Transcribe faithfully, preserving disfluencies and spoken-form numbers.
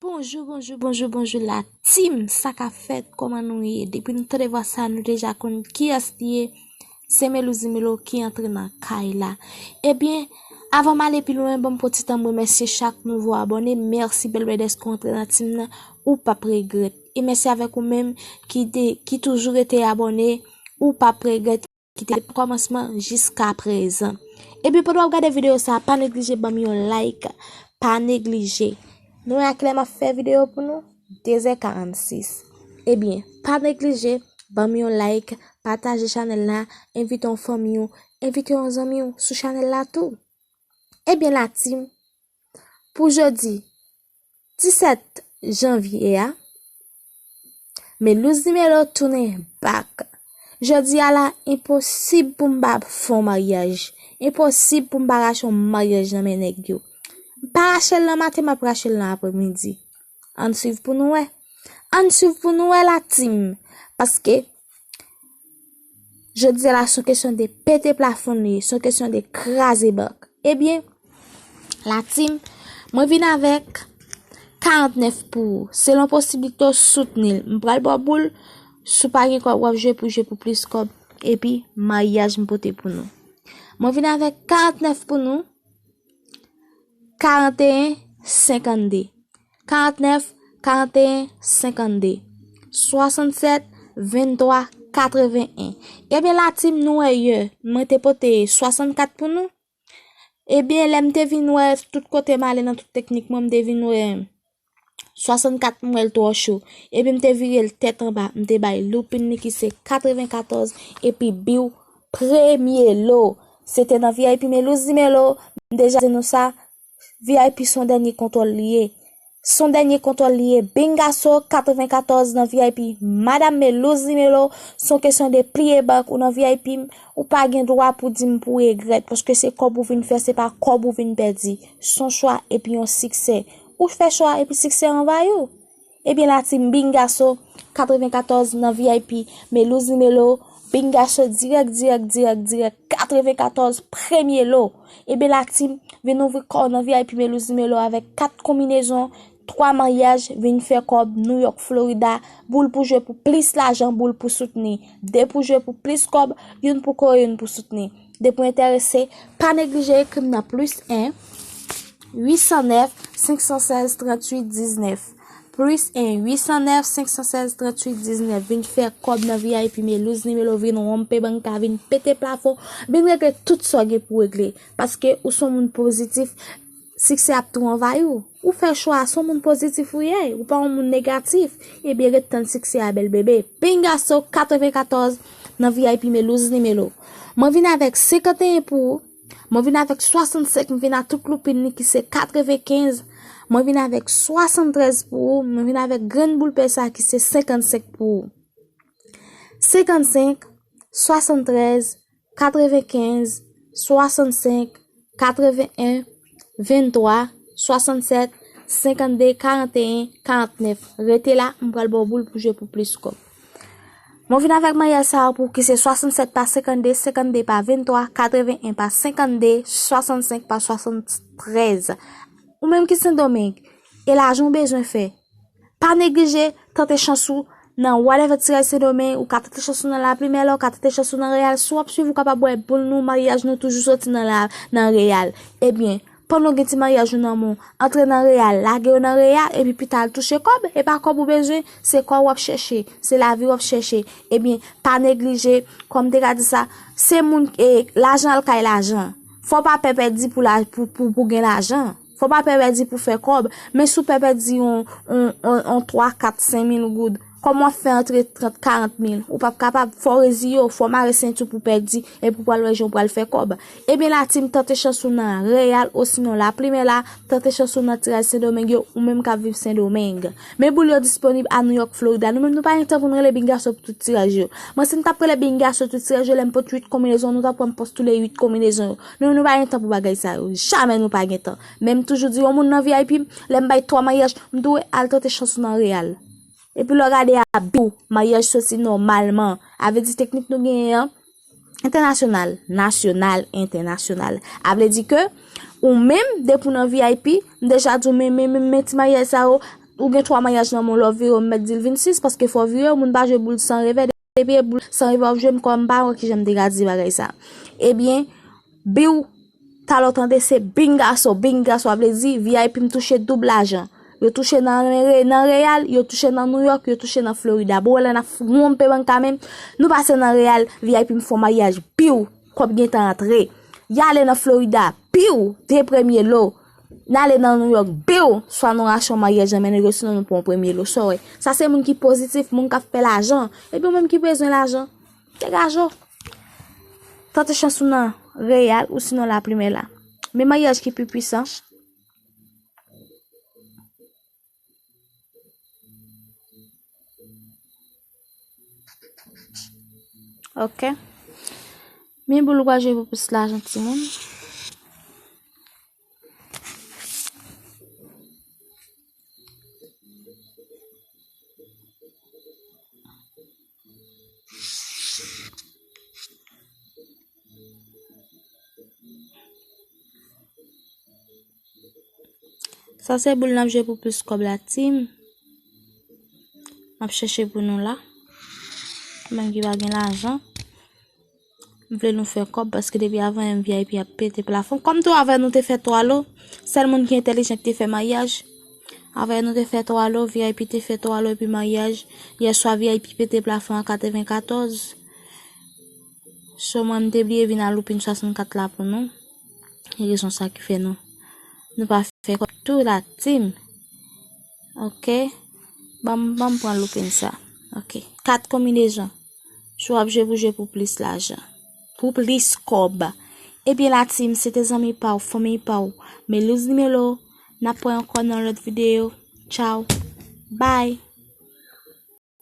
Bonjou, bonjou, bonjou, bonjou la team, sa k ap fèt, kòman nou ye? Depi nou tande vwa sa, nou deja konn kiyès li ye, se Melouzimelo ki antre nan kay la. Ebyen, avan m ale pi lwen, ban m pran ti tan m remèsye chak nouvo abòne, mèsi bèl bèl dèske w antre nan team nan, ou p ap regrèt. E mèsi avèk ou menm ki, de, ki toujou rete abòne, ou p ap regrèt. Ki te kòmansman jiska prezan. Epi pandan w ap gade videyo sa, pa neglije ban m yon like, pa neglije. Nou wè a kilè m ap fè videyo pou nou? De zè karannsis. Ebyen, pa neglije ban m yon like, pataje chanèl la, envite yon fanmi w, envite yon zanmi w sou chanèl la tou. Ebyen la team, pou jodi disèt janvye a, Melouzimelo tounen back. Jodi a la, enposib pou m pa fè yon maryaj. Enposib pou m pa rache yon maryaj nan men nèg yo. M pa rache l nan maten, m ap rache l nan aprèmidi. Ann swiv pou nou wè. Ann swiv pou nou wè la team. Paske jodi a la, se yon kesyon de pete plafon li ye, se yon kesyon de kraze bank. Ebyen, la team, mwen vin avèk karantnèf pou ou. Selon posiblite w, soutni l. M pral ba w boul. Si w pa gen kòb, w ap jwe pou jwe pou plis kòb. Epi, maryaj m pote pou nou. Mwen vin avèk karantnèf pou nou. Karanteyen, senkannde. Karantnèf, karanteyen, senkannde. Swasannsèt, venntwa, katreven en. Ebyen, la team, nou wè yè, mwen te pote swasannkat pou nou. Ebyen, lè m te vin wè tout kote m ale nan tout teknik mwen, m te vin wè swasannkat, m wè l twò cho. Ebyen, m te vire l tèt anba, m te bay loupin li ki se katrevenkatòz, epi biw premye lo. Se te nan V I P Melouzimelo, m deja di nou sa, V I P se yon dènye kontwòl li ye. Se yon dènye kontwòl li ye. Bingaso katrevenkatòz nan V I P Madam Melouzimelo, se yon kesyon de pliye bank ou nan V I P m, ou pa gen dwa pou di m pou regrèt, paske se kòb ou vin fè, se pa kòb ou vin pèdi. Se yon chwa epi yon siksè. Ou fè chwa epi siksè anvayi w. Ebyen la team Bingaso katrevenkatòz nan V I P Melouzimelo, Bingaso dirèk, dirèk, dirèk, dirèk, katrevenkatòz premye lo. Ebyen la team, vin ouvri kò w nan V I P Melouzimelo avèk kat konbinezon, twa maryaj, vin fè kòb, New York, Florida, boul pou jwe pou plis lajan, boul pou soutni, de pou jwe pou plis kòb, youn pou kore, youn pou soutni. Depi w enterese, pa neglije ekri m nan plis en, uit san nèf, senk san sèz, tranntuit diznèf. Plis en, uit san nèf, senk san sèz, tranntuit diznèf. Vin fè kòb nan V I P Melouzimelo, vin wonpe banka, vin pete plafon, vin regle tout sa w gen pou regle. Paske ou se yon moun pozitif, siksè ap tou anvayi w. Ou fè chwa, se yon moun pozitif ou ye, ou pa yon moun negatif. Ebyen, ret tann siksè a, bèl bebe. Bingaso katrevenkatòz nan V I P Melouzimelo. Mwen vin avèk senkanteyen pou ou. Mwen vin avèk swasannsenk, mwen vin a tout loupin li ki se katrevenkenz. Mwen vin avèk swasanntrèz pou ou. Mwen vin avèk grenn boul pè sa ki se senkannsenk pou ou. Senkannsenk, swasanntrèz, katrevenkenz, swasannsenk, katreven en, venntwa, swasannsèt, senkannde, karanteyen, karantnèf. Rete la, m pral ba w boul pou jwe pou plis kòb. Mwen vin avèk maryaj sa yo pou ki se swasannsèt pa senkannde, senkannde pa venntwa, katreven en pa senkannde, swasannsenk pa swasanntrèz. Ou menm ki Sendomeng, e lajan w bezwen fè. Pa neglije tante chans ou nan whatever tiraj Sendomeng, ou ka tante chans ou nan Laplimèl, ou ka tante chans ou nan Reyal. Si w ap swiv, ou kapab wè boul nou, maryaj nou toujou soti nan la, nan Reyal. Ebyen, pandan w gen ti maryaj ou nan men w, antre nan Reyal, lage yo nan Reyal, epi pita al touche kòb, e pa kòb ou bezwen, se kò w ap chèche, se lavi w ap chèche. Ebyen, pa neglije, kòm m te ka di sa, se moun, e, lajan al kay lajan. Fò w pa pè pèdi pou la, pou, pou, pou gen lajan. Fò w pa pè pèdi pou fè kòb. Men si w pè pèdi yon, yon, yon, yon twa, kat, senk mil goud, kòman w ap fè antre trant, karant mil? Ou p ap kapab. Fò w reziye w, fò w mare senti w pou pèdi, epi w pral wè jan w pral fè kòb. Ebyen, la team, tante chans ou nan Reyal, osinon Laplimèl la, tante chans ou nan tiraj Sendomeng yo, ou menm k ap viv Sendomeng. Men boul yo disponib a New York, Florida. Nou menm, nou pa gen tan pou n rele Bingaso pou tout tiraj yo. Mwen, si m t ap rele Bingaso tout tiraj yo, lè m pot uit konbinezon, nou t ap wè m pòs tou le uit konbinezon yo. Nou, nou pa gen tan pou bagay sa yo. Jamè nou pa gen tan. Men m toujou di yon moun nan V I P, lè m bay twa maryaj, m tou al tante chans ou nan Reyal. Epi lè w gade a biw, maryaj soti nòmalman. A vle di teknik nou genyen an, entènasyonal, nasyonal, entènasyonal. A vle di ke ou menm, depi w nan V I P, m deja di w men, men, men, men ti maryaj sa yo, ou gen twa maryaj nan men w, lè w vire w, m mèt di l vennsis, paske fò w vire w, moun pa jwe boul san revè, depi e boul san revè w ap jwe, m kwè m pa wè kijan m te ka di bagay sa. Ebyen, biw, talè w tande se bing gason, bing gason, sa vle di V I P m touche doub lajan. Yo touche nan, nan Reyal, yo touche nan Nouyòk, yo touche nan Florida. Bon, wè la n ap wonpe bank la menm, nou pase nan Reyal, V I P m fè yon maryaj, biw, kòb gentan antre. Y ale nan Florida, biw, de premye lo. N ale nan Nouyòk, biw, swa nou rache yon maryaj nan men nèg yo, sinon nou pran yon premye lo. Sa w wè. Sa se moun ki pozitif, moun k ap fè lajan. Epi ou menm ki bezwen lajan, degaje w. Tante chans ou nan Reyal, ou sinon Laplimè la. Men maryaj ki pi pwisan. Ok. Men boul ou pa jwe pou plis lajan, timoun. Sa se boul n ap jwe pou plis kòb la, team. M ap chèche pou nou la. Ou menm ki pa gen lajan. M vle nou fè kòb paske depi avan yè V I P ap pete plafon. Kòm tou avè nou te fè twa lo, sèl moun ki entèlijan ki te fè maryaj. Avè nou te fè twa lo, V I P te fè twa lo epi maryaj. Yèswa V I P pete plafon an katrevenkatòz. So mwen m te bliye vin al loupin swasannkat la pou nou. E rezon sa ki fè nou, nou pa fè kòb tou la team. Ok. Ban m, ban m pran loupin sa. Ok. Kat konbinezon. Si w ap jwe pou jwe pou plis lajan. Pou plis kòb. Ebyen la team, se te zanmi pa w, fanmi pa w, Melouz Nimelo. N ap wè ankò nan lòt videyo. Tchaw. Bye.